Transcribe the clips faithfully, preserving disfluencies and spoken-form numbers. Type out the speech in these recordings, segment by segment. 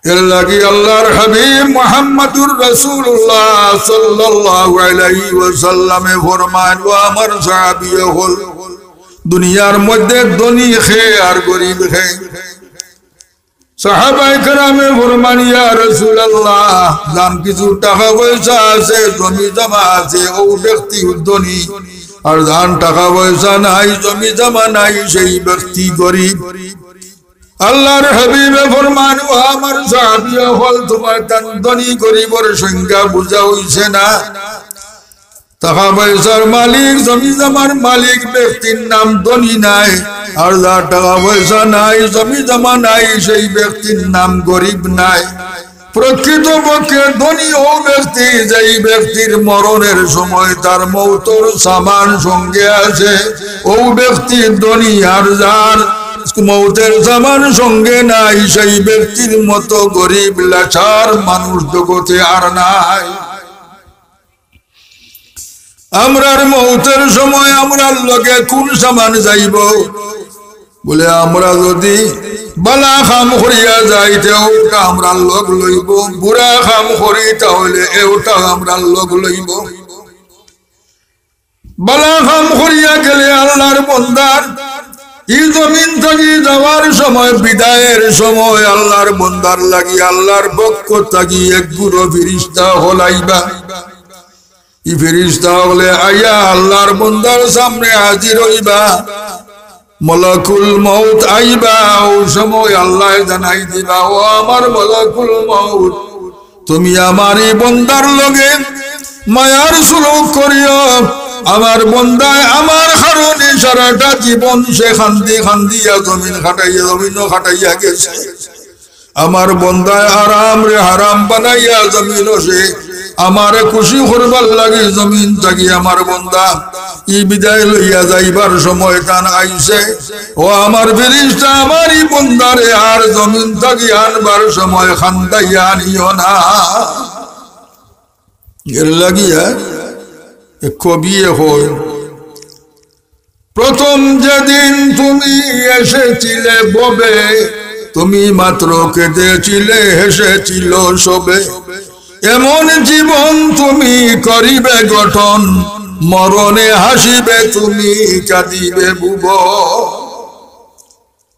এর লাগি আল্লাহর হাবিব মুহাম্মাদুর রাসূলুল্লাহ সাল্লাল্লাহু আলাইহি ওয়াসাল্লামে ফরমাইন, "ও আমার সাহাবী অকল, দুনিয়ার মধ্যে ধনী কে আর গরিব কে?" সাহাবায়ে কেরামে ফরমাইন, "ইয়া রাসূলুল্লাহ, যান কিছু টাকা পয়সা আছে, জমি জমা আছে, অউ ব্যক্তি ধনী, আর যান টাকা পয়সা নাই, জমি জমা নাই, সেই ব্যক্তি গরিব।" আল্লাহর হাবিবে ফরমাইন, "ও আমার সাহাবী অকল, তুমার তান ধনী গরিবর সংজ্ঞা বুঝা অইছে না? টাকা পয়সার মালিক, জমি জমার মালিক ব্যক্তির নাম ধনী নায়, আর যার টাকা পয়সা নাই, জমি জমা নাই, সেই ব্যক্তির নাম গরিব নায়। প্রকৃতপক্ষে ধনী অউ ব্যক্তি, যেই ব্যক্তির মরণের সময় তার মউতর সামান সঙ্গে আছে, অউ ব্যক্তি ধনী। আর যার মউতর সামান সঙ্গে নাই, সেই ব্যক্তির মতো গরিব লাচার মানুষ জগতে আর নাই।" আমরার মউতর সময় আমরার লগে কুন সামান যাইবো? বলে, আমরা যদি বালা কাম করিয়া যাই, তে অউটা আমরার লগ লইবো, বুরা কাম করি, তাহলে অউটা আমরার লগ লইবো। বালা কাম করিয়া গেলে আল্লাহর বন্দার ই জমিন থাকি যাওয়ার সময়, বিদায়ের সময় আল্লাহর বন্দার লাগি আল্লাহর পক্ষ থাকি এক গুরু ফিরিস্তা অকল আইবা। ই ফিরিস্তা অকলে আইয়া আল্লাহর বন্দার সামনে হাজির অইবা। মালাকুল মউত আইবা, অউ সময় আল্লায় জানাই দিবা, "ও আমার মালাকুল মউত, তুমি আমার ই বন্দার লগে মায়ার সুলুক করিও। আমার বন্দায় আমার কারণে সারাটা জীবন সে কান্দি কান্দিয়া জমিন কাটাইয়া, জমিনও কাটাইয়া গেছে।" আমার বন্দায় হারামরে হারাম বানাইয়া জমিনো সে আমারে খুশি করবার লাগি জমিন থাকি আমার বন্দা ই বিদায় লইয়া যাইবার সময় তান আইছে। ও আমার ফিরিস্তা, আমার ই বন্দারে আর জমিন থাকি আনবার সময় কান্দাইয়া আনিও না। এর লাগিয়া এক কবিয়ে কয়, প্রথম যেদিন তুমি এসেছিলে ভবে, তুমি মাত্র কেঁদেছিলে, হেসেছিল সবে। এমন জীবন তুমি করিবে গঠন, মরণে হাসিবে তুমি, কাঁদিবে ভুবন।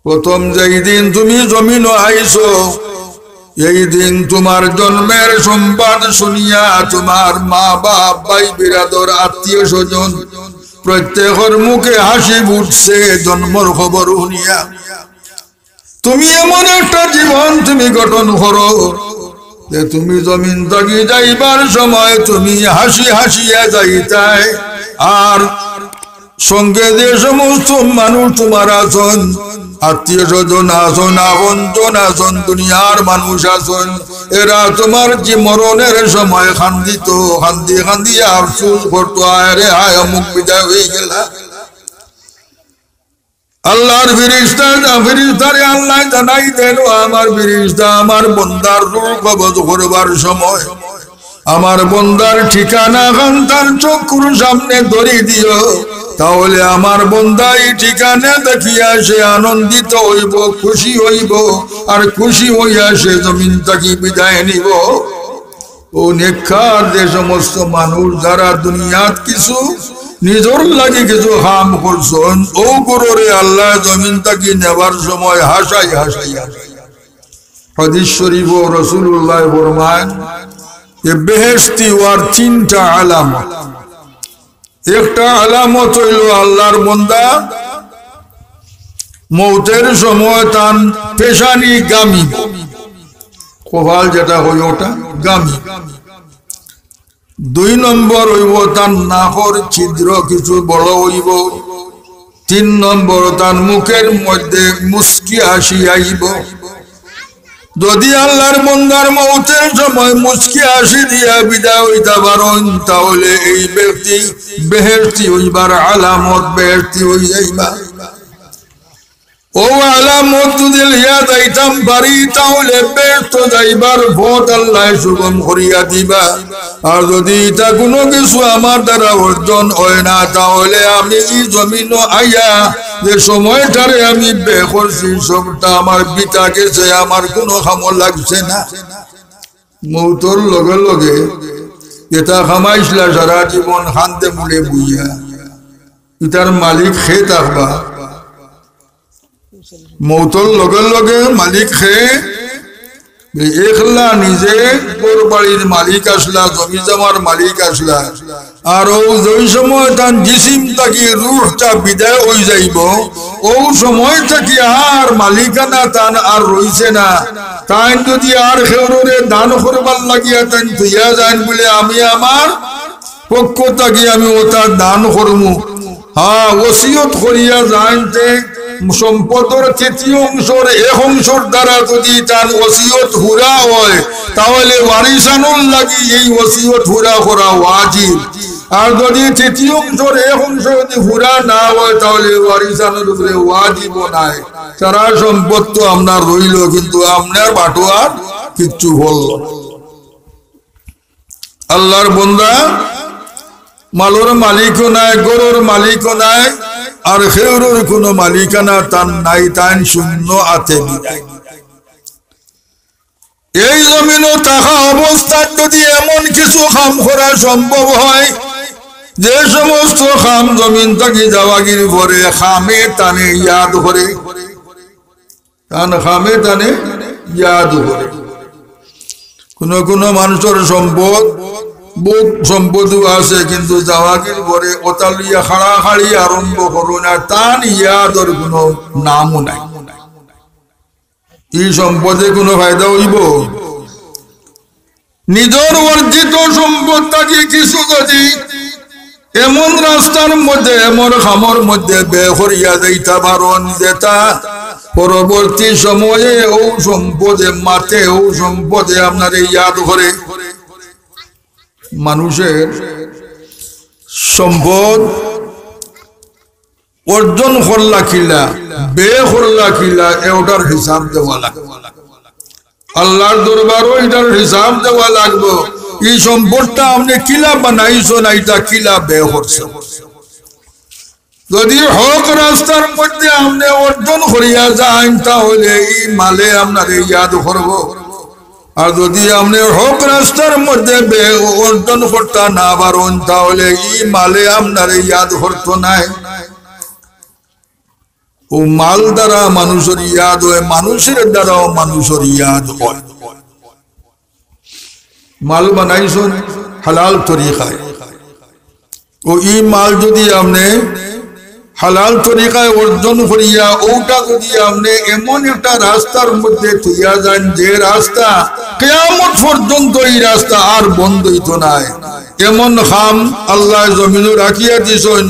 প্রথম যেই দিন তুমি জমিনো আইছো, এই দিন তোমার জন্মের সংবাদ শুনিয়া তোমার মা বাপ, ভাই বিরাদর, আত্মীয় স্বজন প্রত্যেকর মুখে হাসি ফুটছে জন্মর খবর শুনিয়া। তুমি এমন একটা জীবন তুমি গঠন করো যে তুমি জমিন থাকি যাইবার সময় তুমি হাসি হাসিয়া যাইতায়। আর সঙ্গে যে সমস্ত মানুষ তোমার আছইন, আত্মীয় স্বজন আছইন, আপনজন আছইন, দুনিয়ার মানুষ আছইন, এরা তোমার যে মরণের সময় কান্দিত, কান্দি কান্দি আফসোস করতো, "আয় রে আয়, অমুক বিদায় অইগেলা।" আল্লাহর ফিরিস্তা, ফিরিস্তারে আল্লায় জানাই দেন, "ও আমার ফিরিস্তা, আমার বন্দার রূহ কবজ করবার সময় আমার বন্দার ঠিকানা খান তার চক্ষুর সামনে ধরি দিও, তাহলে আমার বন্দা ই ঠিকানা দেখিয়া সে আনন্দিত অইবো, খুশি অইবো, আর খুশি অইয়া সে জমিন থাকি বিদায় নিবো।" ও নেককার যে সমস্ত মানুষ যারা দুনিয়াত কিছু নিজর লাগি কিছু কাম করছইন, অউ গুরুরে আল্লায় জমিন থাকি নেবার সময় হাসাই হাসাই হাসাই। হাদিস শরীফো রাসূলুল্লায় ফরমাইন যে বেহেশতি অওয়ার তিনটা আলামত। একটা আলামত অইলো আল্লাহর বন্দা মউতের সময় তান পেশানি গামি, কপাল যেটা অয় ওটা গামি। দুই নম্বর অইবো তান নাকর ছিদ্র কিছু বড় অইবো। তিন নম্বর তান মুখের মধ্যে মুচকি হাসি আইবো। যদি আল্লাহর বন্দার মউতের সময় মুচকি হাসি দিয়া বিদায় অইতা পারইন, তাহলে এই ব্যক্তি বেহেশতি অইবার আলামত, বেহেশতি অই যাইবা। ও আলামত যদি লইয়া যাইতাম পারি, তাহলে বেহেস্তো যাইবার পথ আল্লায় সুগম করিয়া দিবা। আর যদি ইতা কুনু কিছু আমার দ্বারা অর্জন অয় না, তাহলে আমি ই জমিনো আইয়া যে সময়টারে আমি ব্যয় করছি, সবটা আমার বৃথা গেছে, আমার কুনু কামো লাগছে না। মউতর লগে লগে যেটা কামাইছলা সারা জীবন কান্দে মুড়ে বইয়া, ইটার মালিক কে থাকবা? মউতর লগে লগে মালিক কে। একলা নিজে ঘর বাড়ির মালিক আছলা, জমি জমার মালিক আছলা, আর অউ যেই সময় তান জিসিম থাকি রুহটা বিদায় অই যাইবো, অউ সময় থাকি আর মালিকানা তান আর রইছে না। তাইন যদি আর কেউররে দান করবার লাগিয়া তাইন থইয়া যাইন বুলে, আমি আমার পক্ষ থাকি আমি ওটা দান করমু। হ্যাঁ, ওসিয়ত করিয়া যাইনতে সম্পদর তৃতীয় অংশর এক অংশর দ্বারা যদি তান ওসিয়ত পুরা অয়, তাহলে ওয়ারিসানর লাগি এই ওসিয়ত পুরা করা ওয়াজিব। আর যদি তৃতীয় অংশর এক অংশ যদি পুরা না অয়, তাহলে ওয়ারিসানর উপরে ওয়াজিব নাই। সারা সম্পদ তো আপনার রইলো, কিন্তু আপনার বাটোয়ার কিচ্ছু পড়লো না। আল্লাহর বন্দা, মালর মালিকও নাই, ঘরর মালিকও নাই, আর কেউরর কুনু মালিকানা তান নাই, তাইন শূন্য আতে বিদায়। এই জমিনো থাকা অবস্থাত যদি এমন কিছু কাম করা সম্ভব হয়, যে সমস্ত কাম জমিন থাকি যাওয়াগির পরে কামে তানে ইয়াদ করে, তান কামে তানে ইয়াদ করে। কুনু কুনু মানষর সম্পদ, বহুত সম্পদও আছে, কিন্তু যাওয়াগির পরে ওটা লইয়া খাড়াখাড়ি আরম্ভ করইন না, তান ইয়াদর কুনু নামও নাই। ই সম্পদে কুনু ফায়দা অইবো? নিজর অর্জিত সম্পদ থাকি কিছু যদি এমন রাস্তার মধ্যে, এমন কামর মধ্যে ব্যয় করিয়া যাইতা পারইন, যেটা পরবর্তী সময়ে অউ সম্পদে মাতে, অউ সম্পদে আপনারে ইয়াদ করে। মানুষের সম্পদ অর্জন করলা কিলা, ব্যয় করলা কিলা, এটার হিসাব দেওয়া লাগে। আল্লাহর দরবারও ইটার হিসাব দেওয়া লাগবো। ই সম্পদটা আপনে কিলা বানাইছইন, ইটা কিলা ব্যয় করছইন। যদি হক রাস্তার মধ্যে আপনে অর্জন করিয়া যাইন, তাহলে ই মালে আপনারে ইয়াদ করবো। আর যদি আপনে হক রাস্তার মধ্যে ব্যয় অর্জন করতা না পারইন, তাহলে ই মালে আপনারে ইয়াদ করতো নায়। অউ মাল দ্বারা মানুষর ইয়াদ অয়, মানুষর দ্বারাও মানুষর ইয়াদ অয়। মাল বানাইছইন হালাল তরিকায়, অউ ই মাল যদি আপনে হালাল তরিকায় অর্জন করিয়া অউটা যদি আপনে এমন একটা রাস্তার মধ্যে থইয়া যাইন, যে রাস্তা কিয়ামত পর্যন্ত ই রাস্তা আর বন্ধ অইতো নায়, এমন কাম আল্লায় জমিনো রাখিয়া দিছইন,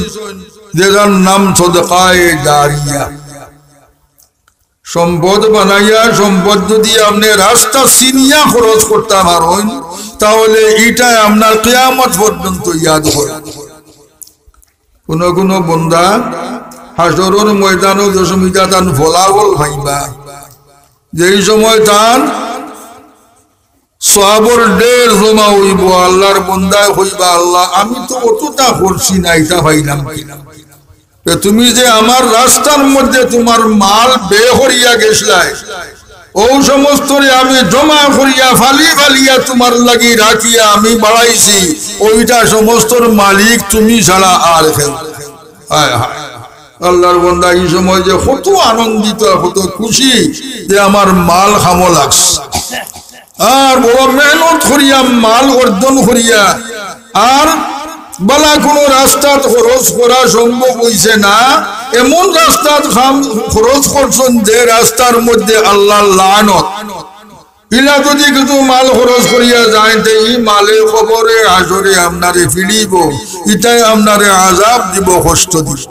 যেটার নাম সদকায়ে জারিয়া। সম্পদ বানাইয়া সম্পদ যদি আপনে রাস্তা চিনিয়া খরচ করতা পারইন, তাহলে ইটায় আপনার কিয়ামত পর্যন্ত ইয়াদ অয়। কুনু কুনু বন্দা হাশরর ময়দানো যে সময় তান ফলাফল পাইবা, যেই সময় তান সওয়াবর ঢের জমা অইবো, আল্লাহর বন্দায় কইবা, "আল্লাহ, আমি তো অতটা করছি না, ইটা পাইলাম কিলা?" তে তুমি যে আমার রাস্তার মধ্যে তুমার মাল ব্যয় করিয়া গেছলায়, অউ সমস্তরে আমি জমা করিয়া ফালি ফালিয়া তুমার লাগি রাখিয়া আমি বাড়াইছি, অউটা সমস্তর মালিক তুমি ছাড়া আর কেউ। হায় হায়। আল্লাহর বন্দা ই সময় যে কত আনন্দিত, কত খুশি যে আমার মাল কামো লাগছে। আর বড় মেহনত করিয়া মাল অর্জন করিয়া আর বালা কুনু রাস্তাত খরচ করা সম্ভব অইছে না, এমন রাস্তাত কাম খরচ করছইন যে রাস্তার মধ্যে আল্লাহর লানত। ইলা যদি কিছু মাল খরচ করিয়া যাইন, তে ই মালে কবরে হাশরে আপনারে ফিরিবো, ইটায় আপনারে আযাব দিবো, কষ্ট দিবো।